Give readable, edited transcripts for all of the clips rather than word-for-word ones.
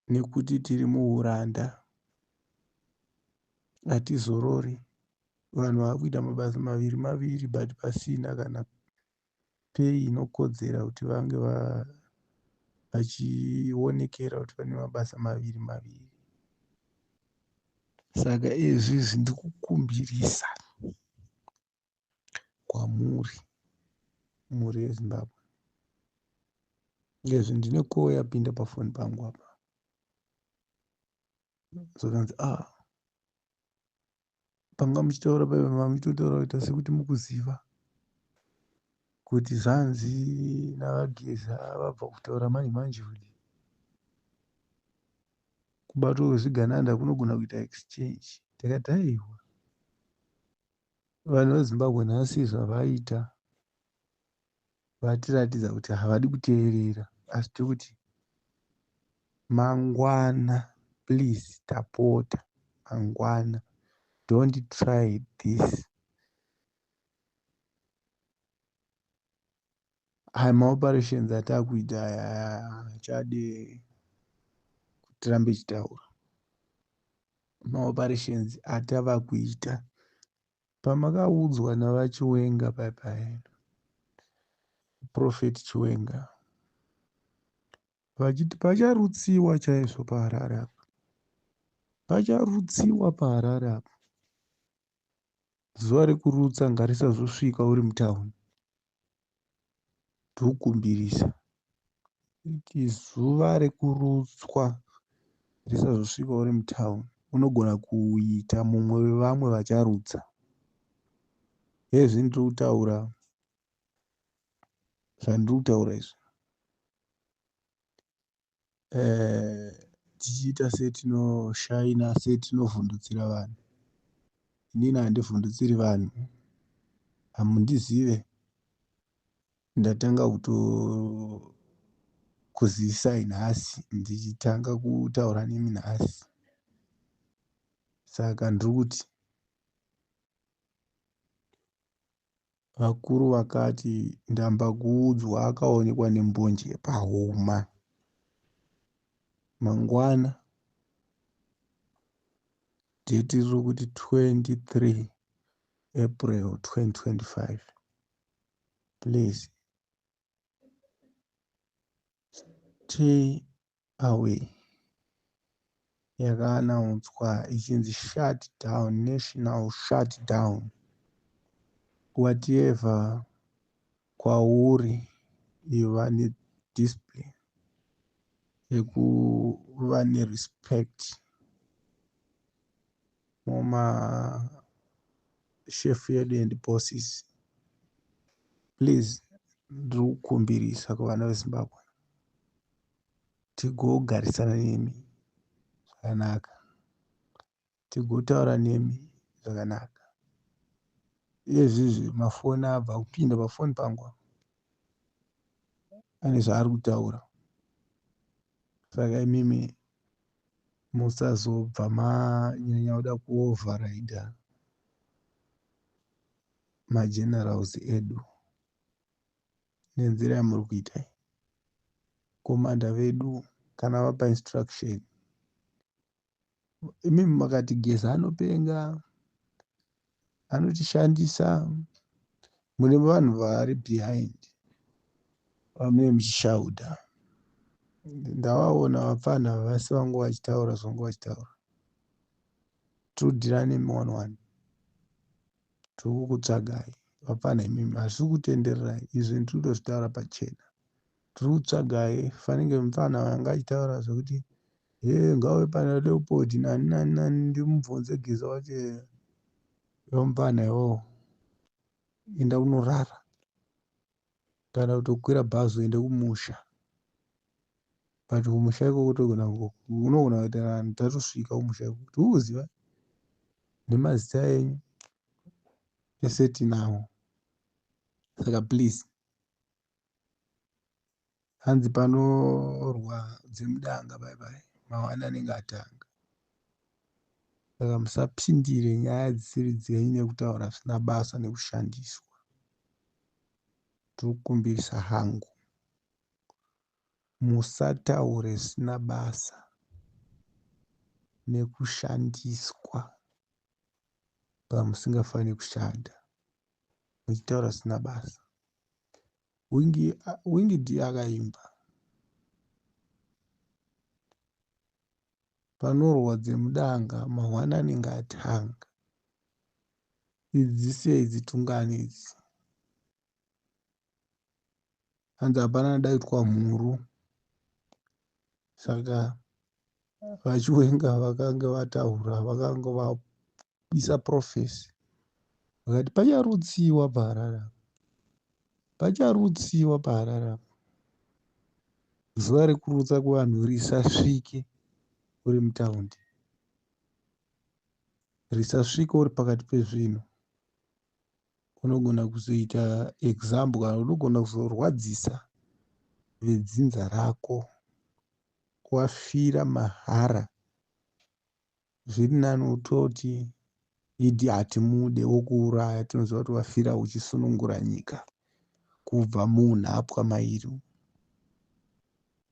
Nekuti tiri muuranda, hatizorori. Vanhu vakuita mabasa maviri maviri but pasina kana pay inokodzera kuti vange vachionekera kuti vane mabasa maviri maviri. Saka izvizvi ndikukumbirisa kwamuri, mhuri yeZimbabwe. Izvi ndine call yapinda pafoni pangu apa. Zvakanzi ah panga muchitaura paipa mamuchitotaura kuita sekuti mukuziva kuti zvanzi naVaGeza vabva kutaura manje manje kuti kubatwa kwezvigananda kunogona kuita exchange. Ndakati aiwa, vanhu veZimbabwe nhasi zvavaita vatiratidza kuti havadi kuteerera, asi tiri mangwana please, tapota, mangwana don't try this. Aya maoperations atakuita aya achade kuti tirambe tichitaura. Maoperations atava kuita pamakaudzwa navaChiwenga paipai, Prophet Chiwenga, vachiti pacharutsiwa chaizvo paHarare apa, pacharutsiwa paHarare apa. Zuva rekurutsa ngarisazosvika uri mutauni. Ndokumbirisa kuti zuva rekurutswa risazosvika uri mutauni. Unogona kuita mumwe wevamwe vacharutsa. Hezvi ndiri kutaura zvandiri kutaura izvi, tichiita setinoshaina, setinovhundutsira vanhu. Inini handivhundutsiri vanhu, hamundizive. Ndatanga kutokuzivisai nhasi, ndichitanga kutaura nemi nhasi. Saka ndiri kuti vakuru vakati ndamba kuudzwa akaonekwa nembonje pahuma. Mangwana date riri kuti 23 April 2025, please stay away. Yakaanaunswa ichinzi shut down, national shut down. Whatever kwauri, iva nediscipline yekuva nerespect mumashefu edu and bosses. Please, ndiri kukumbirisa kuvana veZimbabwe, tigogarisana nemi zvakanaka, tigotaura nemi zvakanaka. Iyezvizvi mafoni abva kupinda pafoni pangu ane zvaari kutaura. Saka imimi musazobva manyanya kuda kuoverride magenerals edu nenzira yamuri kuita iyi. Commander vedu kana vapa instruction, imimi makati Geza anopenga, anotishandisa, mune vanhu vari behind vamunenge muchishaudha. Ndavaona vapfanha vasi vangu vachitaura zvangu vachitaura. Tiri nemi one one, tiri kukutsvagai vapfanha imimi, hazvisi kutendererai izvi, ndiri kutozvitaura pachena. Tiri kutsvagai fanenge mupfanha anga achitaura zvekuti he ngauye pana Leopold nani nani nani, ndimubvunze Geza wacho. Iwe mupfanha iwowo, enda unorara kana kutokwira bhazi uende kumusha. But kumusha ikoko togona, unogona kuita vanhu tatosvika kumusha ikoko, tikukuziva nemazita enyu ese tinawo. Saka please, hanzi panorwa dzemudanga pai pai mawani anenge atanga. Saka musapindire nyaya dzisiri dzenyu nekutaura zvisina basa nekushandiswa. Tiri kukumbirisa hangu, musataure zvisina basa. Nekushandiswa pamusingafaniri kushanda, muchitaura zvisina basa. Wingi D akaimba panorwa dzemudanga mahwana anenge atanga. Idzi dzisiyei dzitungane idzi. Hanzi hapana anoda kuitwa mhuru. Saka VaChiwenga vakanga vataura, vakanga vaisa profesi vakati pacharutsiwa paHarare apa, pacharutsiwa paHarare apa. Zuva rekurutsa kwevanhu risasvike uri mutaundi, risasvike uri pakati pezvinhu. Unogona kuzoita example kana unogona kuzorwadzisa vedzinza rako wafira mahara. Zviri nani utoti idi hatimude wokuuraya, tinoziva kuti wafira uchisunungura nyika kubva muunhapwa mairi.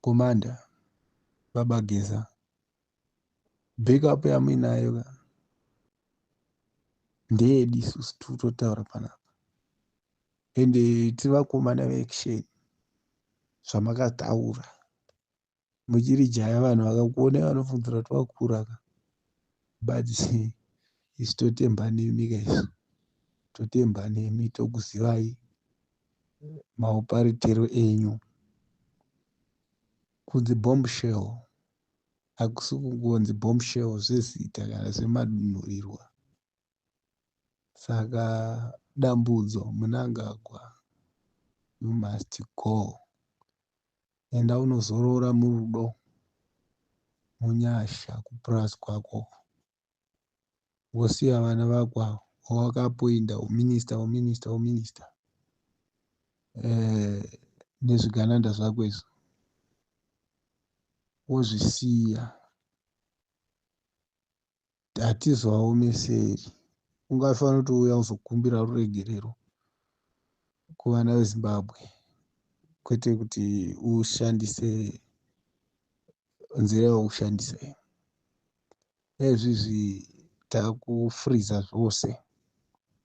Commander Baba Geza, backup yamuinayo ka ndeyedu isusu tiri kutotaura panapa, ende tiri vakomana veaction. Zvamakataura muchiri jaya, vanhu vakakuonai vanofungidzira kuti wakura ka, but isu totemba nemi ka, isu totemba nemi, tokuzivai maoparetero enyu. Kunzi bombshell hakusi kungonzi bombshell zvezita kana zvemadunhurirwa. Saka Dambudzo Mnangagwa, you must go. Enda unozorora murudo, munyasha kupurazi kwako, wosiya vana vako avo wawakapoinda uminista uminista uminista nezvigananda zvako izvo wozvisiya. Hatizovaomeseri. Ungafanira kuti uya uzokumbira ruregerero kuvana veZimbabwe, kwete kuti ushandise nzira yawakushandisa iyi. Ezvizvi takufuriza zvose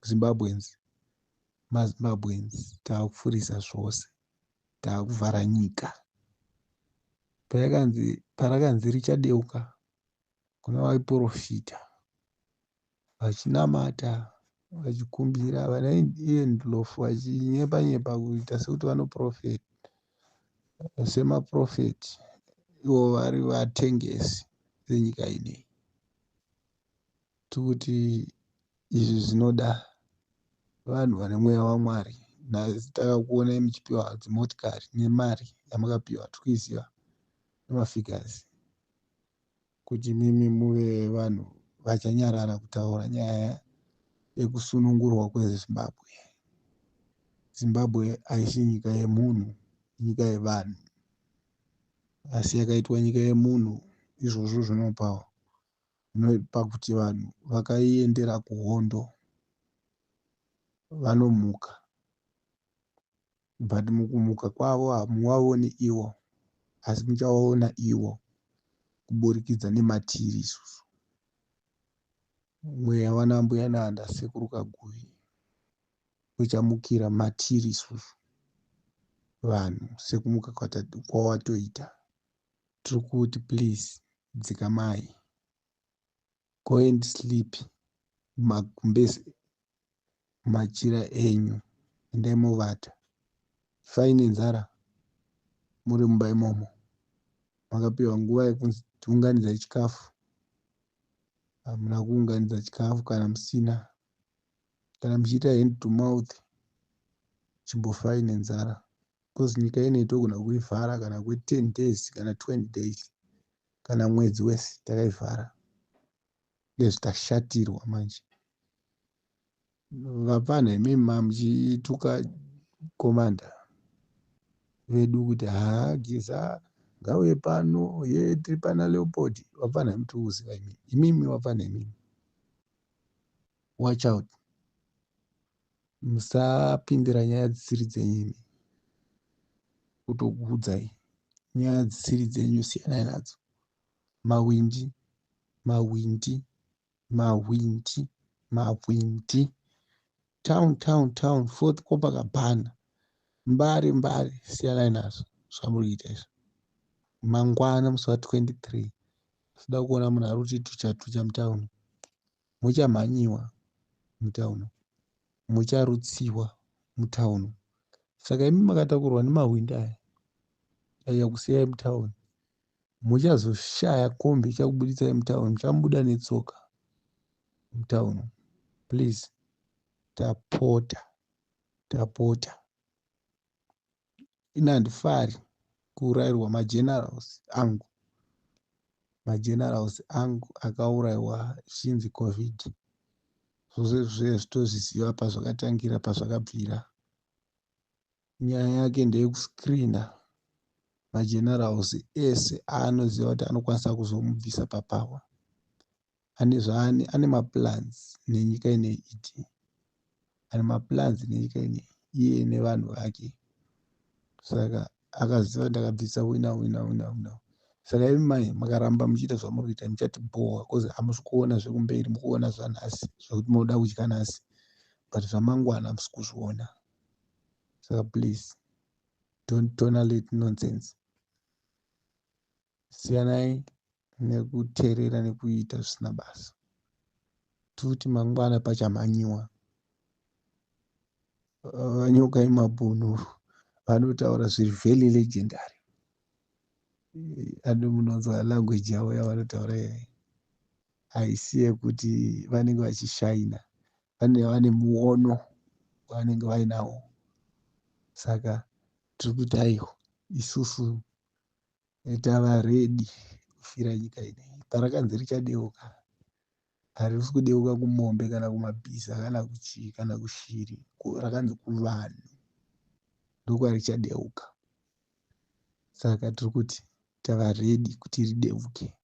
Zimbabweans, maZimbabweans takufuriza zvose, takuvhara nyika. Payakanzi parakanzi richadeuka kuna vaiporofita vachinamata vachikumbira vana Ian Ndlovu vachinyepa nyepa kuita sekuti vanoprofeta semaprofeti ivo vari vatengesi venyika ineyi. Tikuti izvi zvinoda vanhu vane mweya waMwari. Nhasi takakuonai muchipiwa dzimotikari nemari yamakapiwa, tikuiziva nemafigures, kuti imimi muve vanhu vachanyarara kutaura nyaya yekusunungurwa kweZimbabwe. Zimbabwe haisi nyika yemunhu, inyika yevanhu. Asi yakaitwa nyika yemunhu, izvozvo zvinopa zvinopa kuti vanhu vakaiendera kuhondo vanomuka, but mukumuka kwavo hamuvaoni ivo, asi muchavaona ivo kuburikidza nematiri isusu. Mweya wana Mbuya Nehanda, Sekuru Kaguvi uchamukira matiri isusu vanhu sekumuka kwawatoita. Tiri kuti please dzikamai, go and sleep magumbeze machira enyu, endai movata. Ifai nenzara muri mumba imomo. Makapiwa nguva yekunzi tiunganidzai chikafu, hamuna kuunganidza chikafu. Kana musina, kana muchiita hand to mouth, chimbofai nenzara, because nyika ineyi togona kuivhara kana kwe10 days kana 20 days kana mwedzi wese takaivhara. Ndezvi tashatirwa manje. Vapfanha imimi muchituka commander vedu kuti haa Geza ngauye pano, ye tiri pana Leopold. Vapfanha imi tiri kuziva imimi, imimi vapfanha imimi, watch out, musapindira nyaya dzisiri dzenyu imi. Kutokuudzai nyaya dzisiri dzenyu, siyanai nadzo. Mawindi. Mahwindi, mahwindi, mahwindi. Town, town, town, Fourth Copacabana. Mbare, Mbare, siyanai nazvo zvamuri kuita izvo. Mangwana musi wa 23 toda kuona munhu ari kuti tucha tucha mutauni. Muchamhanyiwa mutauni. Mucharutsiwa mutauni. Saka imi makatakurwa nemahwindi aya achakusiyai mutauni. Muchazoshaya kombi ichakubuditsai mutauni. Muchamubuda netsoka mutauni. Please, tapota, tapota. Ini handifari kuurayirwa magenerals angu. Magenerals angu akaurayiwa zvichinzi COVID. Zvose zvezvi tozviziva pazvakatangira, pazvakabvira. Nyaya yake ndeyekuscreena magenerals ese aanoziva kuti anokwanisa kuzomubvisa papower. Ane zvaane, ane maplans nenyika ineyi iti. Ane maplans nenyika ineyi iye nevanhu vake. Saka akaziva ndakabvisa wina wina wina wina. Saka imi mai makaramba muchiita zvamuri kuita muchatibhowa cause hamusi kuona zvekumberi, mukuona zvanhasi zvekuti munoda kudya nhasi, but zvamangwana hamusi kuzviona. Saka please don't tolerate nonsense. Siyanai nekuteerera nekuita zvisina basa. Tiri mangwana pachamhanyiwa. Vanyoka yemabhunu vanotaura zviri very legendary. Andi munonzwa language yavo yavanotaura iyi haisi yekuti vanenge vachishaina, vanenge vane muono wavanenge vainawo. Saka tiri kuti aiwa, isusu tava ready kufira nyika ineyi. Parakanzi richadeuka, harisi kudeuka kumombe kana kumabhiza kana kuchii kana kushiri. Rakanzi kuvanhu ndokwarichadeuka. Saka tiri kuti tava ready kuti rideuke.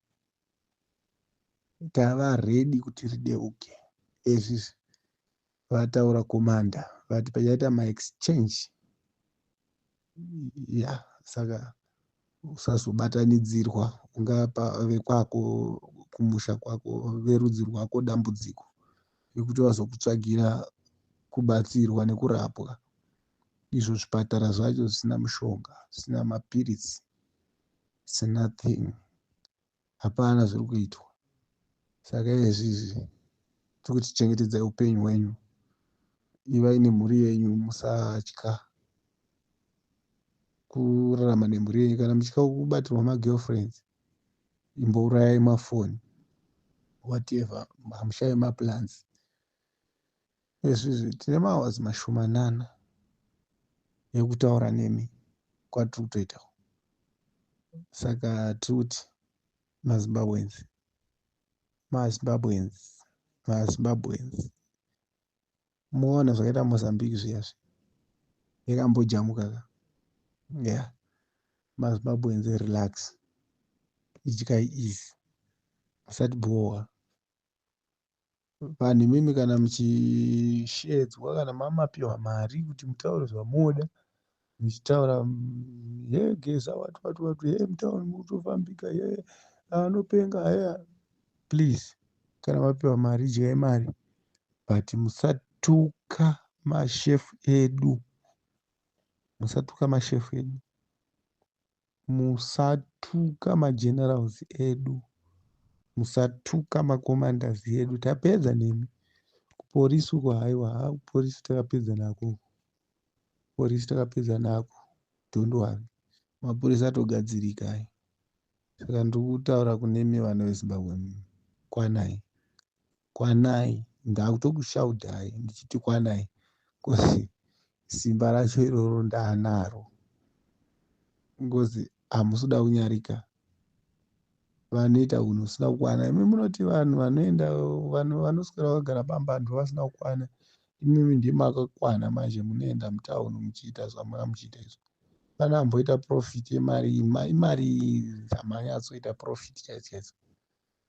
Tava ready kuti rideuke. Ezvizvi vataura commander vati pachaita maexchange. Ya, saka usazobatanidzirwa ungapa vekwako kumusha kwako verudzi rwako dambudziko rekuti vazokutsvagira kubatsirwa nekurapwa izvo zvipatara zvacho zvisina mushonga, zvisina mapiritsi. It's nothing. Hapana zviri kuitwa. Saka izvizvi tiri kuti chengetedzai upenyu hwenyu. Ivai nemhuri yenyu, musatya kurarama nemhuri yenyu. Kana muchitya kubatirwa magirlfriends, imbourayai mafoni, whatever, hamushayi maplans. Izvizvi tine mahours mashomanana ekutaura nemi kwatiri kutoita. Saka tiri kuti maZimbabweans, maZimbabweans, maZimbabweans, muona zvakaita Mozambique zviya zvi yakambojamuka ka. Yeah, maZimbabweans, relax, idyai easy, musatibhowa. Vanhu imimi kana muchishedzwa kana mamapiwa mari kuti mutaure zvamunoda, muchitaura ye Geza wati wati wati, ye mutauni murikutofambika, ye anopenga ye. Please, kana mapiwa mari idyai mari, but musatuka mashefu edu. Musatuka mashefu edu. Musatuka magenerals edu. Musatuka macommanders edu. Tapedza nemi. Kuporisi uko haiwa, kuporisi takapedza nako. Porisi takapedza nako. Don't worry. Mapurisa atogadzirika aya. Saka ndiri kutaura kunemi vana veZimbabwe, kwanai. Kwanai. Ndakutokushaudhai ndichiti kwanai. Cause simba racho iroro ndaanaro. Ngozi hamusi kuda kunyarika. Vanoita unhu husina kukwana. Imi munoti vanhu vanoenda, vanhu vanoswera vakagara pamba vanhu vasina kukwana. Imimi ndimi makakwana manje munoenda mutauni muchiita zvamunga muchiita izvo. Pane amboita profit yemari, imari dzamanyatsoita profit chaidzo chaidzo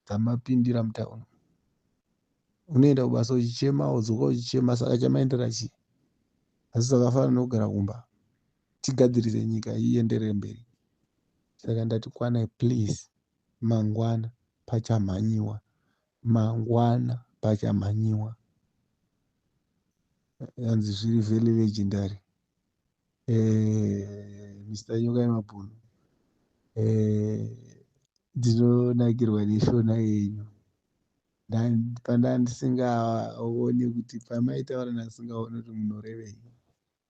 dzamapindira mutauni. Unoenda kubasa uchichema, wodzoka uchichema, saka chamaendera chii? Asi zvakafanana nokugara kumba. Tigadzirise nyika ienderere mberi. Saka ndati kwanai please, mangwana. pachamhanyiwa, mangwana pachamhanyiwa. Hanzi zviri very legendary. Mr Nyoka yemabhunu, ndinonakirwa neshona yenyu. Pandandisingaoni kuti pamaitaura ndasingaoni kuti munorevei.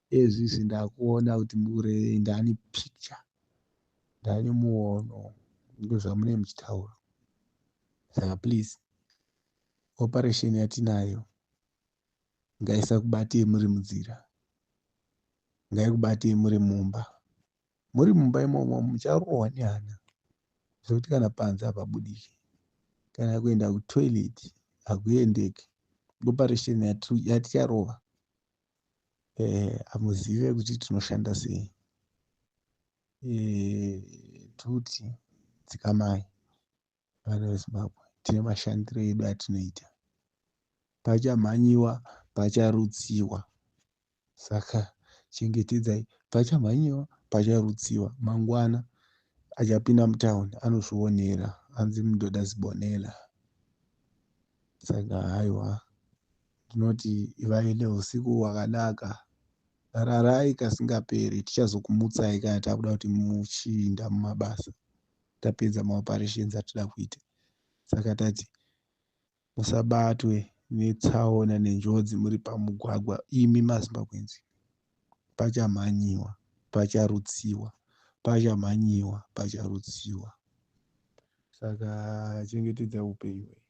Ezvizvi ndakuona kuti mukurevei, ndane picture, ndane muono ndozvamunenge muchitaura. Saka please, operation yatinayo ngaisakubatei muri munzira, ngaikubatei muri mumba. Muri mumba imomo mucharohwa nehana zvekuti kana panze hapabudiki, kana kuenda kutoilet hakuendeki. Operation yaticharova, hamuzive kuti tinoshanda sei. Tuti dzikamai vana veZimbabwe, tine mashandiro edu atinoita. Pachamhanyiwa, pacharutsiwa. Saka chengetedzai, pachamhanyiwa, pacharutsiwa. Mangwana achapinda mutauni anozvionera, hanzi mundoda zibonela. Saka haiwa, ndinoti ivai neusiku hwakanaka, rarai kasingaperi. Tichazokumutsai kana takuda kuti muchiinda mumabasa, tapedza maoperations atinoda kuita. Saka tati musabatwe netsaona nenjodzi muri pamugwagwa imi maZimbabweans. Pachamhanyiwa, pacharutsiwa, pachamhanyiwa, pacharutsiwa. Saka chengetedza upenyu hwenyu.